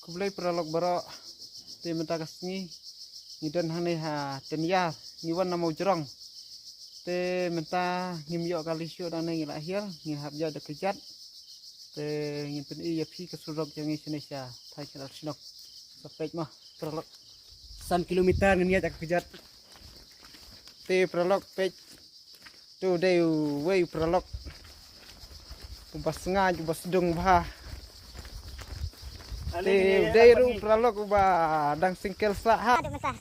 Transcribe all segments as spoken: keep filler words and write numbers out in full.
Khublei paralok baroh. Te mynta ka sngi ngi don hangne ha Tynjar, ngi wan na Mawjrong. Te mynta ngim ïoh kali shuh, dang ngi la hiar, ngi hap ïaid da kjat. Te ngin pyni ïa phi ka surok jong ngi shane sha thaiñ Khadar Shnong. Sa peit mo paralok. San kilometer ngin ïaid da kjat. Te paralok peit. Tu dei uwei u paralok uba sngaid, uba sdang bha. Te u dei ruh u paralok uba dang single sah ha. Aduh mynta.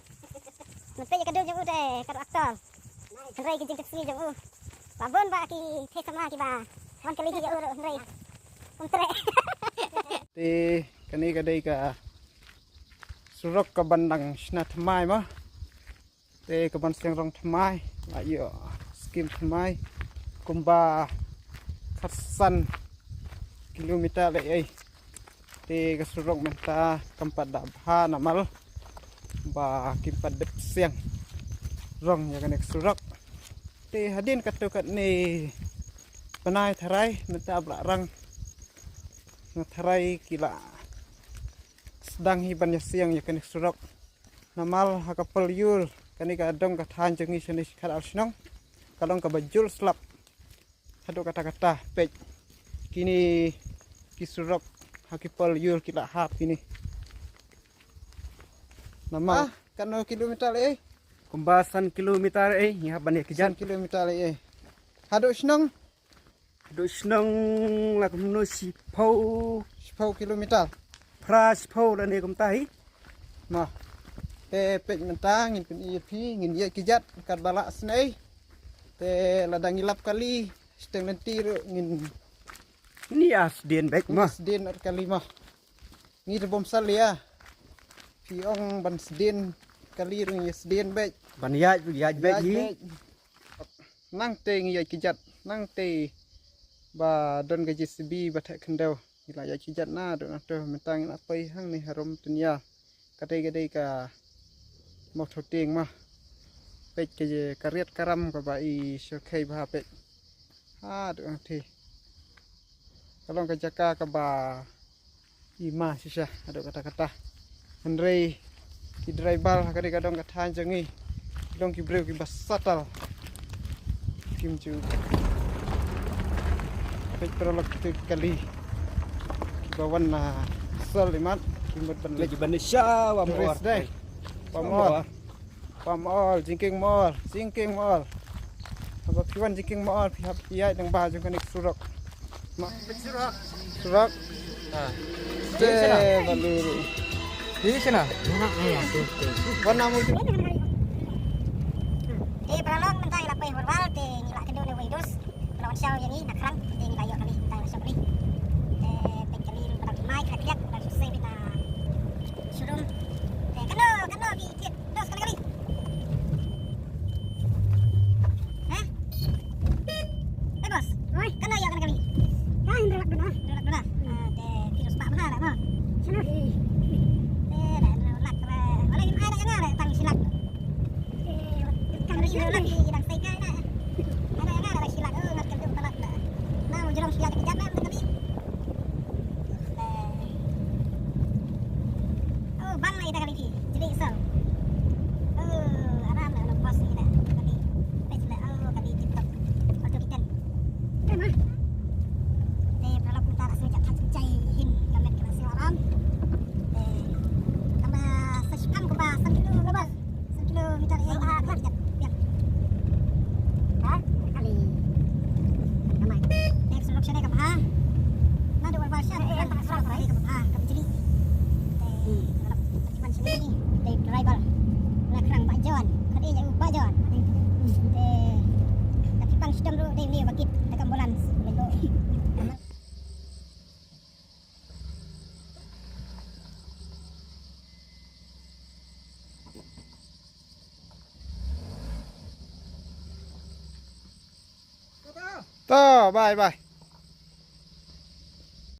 Mynta ïa ka dum jong u te ka dum aktor. Hynrei ki jingkit sngi jong u. Ba bun ba ki thei sama kiba wan kali hi ïa u ruh hynrei um treh. Te kane ka dei ka surok kaban dang shna thymmai mo. Te kaban seng rong thymmai, la ïoh skim thymmai kumba khatsan kilometer lei ei. Te ka surok mynta kam pat da bha namar ba kim pat dep seng rong ïa kane ka surok. Te hadien katto katne bnai tharai mynta ba la rang na tharai ki la sdang hi ban ïa seng ïa kane ka surok. Namar ha ka pal ïul kane ka dong ka thaiñ jong ngi shane sha Khadar Shnong ka long kaba jur slap. Haduh katta katta peit kine ki surok ha ki pal ïul ki la hap kine. Namar ah, katno kilometer lei ei? Kumba san kilometer ei, ngi hap ban ïa kjat. San kilometer lei ei. Haduh shnong? Haduh shnong la kumno shiphew. Shiphew kilometer. Phra shiphew lane kumta hi. Mo. Te peit mynta ngin pyni ïa phi, ngin ïaid kjat katba lah snei. Te lada ngi lap kali, shiteng lynti ruh ngin. Ngin ïa sdien beit mo. Sdien ar kali mo. Ngi te bym salia. Phi ong ban sdien kali ruh ngi sdien beit. Ban ïaid, ïaid beit hi. Nangta ngi ïaid kjat, nangta ba don ka J C B ba theh khyndew. Ngi la ïaid kjat naduh nangta mynta ngi la poi hangne harum Tynjar. Ka dei ka dei ka Mawthaw Tieng mo. Peit ka je ka riat ka ram kaba i shyrkhei bha peit. Haduh nangta. Ka long ka jaka kaba i ma shisha haduh katta katta. Hynrei ki driver ha kane ka dong ka thaiñ jong ngi ki long ki briew kiba satal. Kim ju peit paralok ki kali kiba wan na sal imat ki mut ban leit ban sha wa mor. Wa mor. Pam ol, jingkieng mor, jingkieng mor. Haba phi wan jingkieng mor, phi hap ïaid nang ba jong kane ka surok. Ma. Surok. Surok. Ah. Te balu. Di sana. Mana ya tu tu. Warna mu tu. Eh, paralok mynta ngi la poi Horwal te ngi la kynduh ne wei dus. Paralok shaw ïa ngi na krang te ngi la ïoh kali mynta ngi la shaw kali. Te peit kali ruh ba dang mai kla kliak ba dang shisei bit na showroom. Te kano kano ki kit. Dos kali kali. Hah? Eh, bos. Oi. Kano ïa kano kali? Kan rilak duna. Rilak duna. Ah, te virus ba bha dah mo. Sana. Eh, dah rilak ba. Wala ïa ai dah ïa nga dah tang shilak. Eh, kan rilak ni dang sai kai dah. Ada ïa nga dah shilak. Oh, ngat kan tu palat dah. Nah, mau jorong shilak kejap dah kali. Oh, bang na ita kali ki. Jadi so. Oh, aram na lo bos ni da. Kali. Pes la oh kali TikTok. Waktu kita. Tema. Te paralok mynta la sngewjah thait jai hin ka met ka la sngewrem. Te tang ba sa shipang ko ba san kilo ko ba. San kilo meter eh ha ha jat. Biang. Ha? Kali. Namai. Next location ka ba. Na do wal sha eh ka ba ka ba ka ba jeli. Te. Te driver. Na krang ba John. Kan eh jauh ba John. Te. Tapi pang sidam dulu deh ni bakit dekat ambulans. Bego. To, bye bye.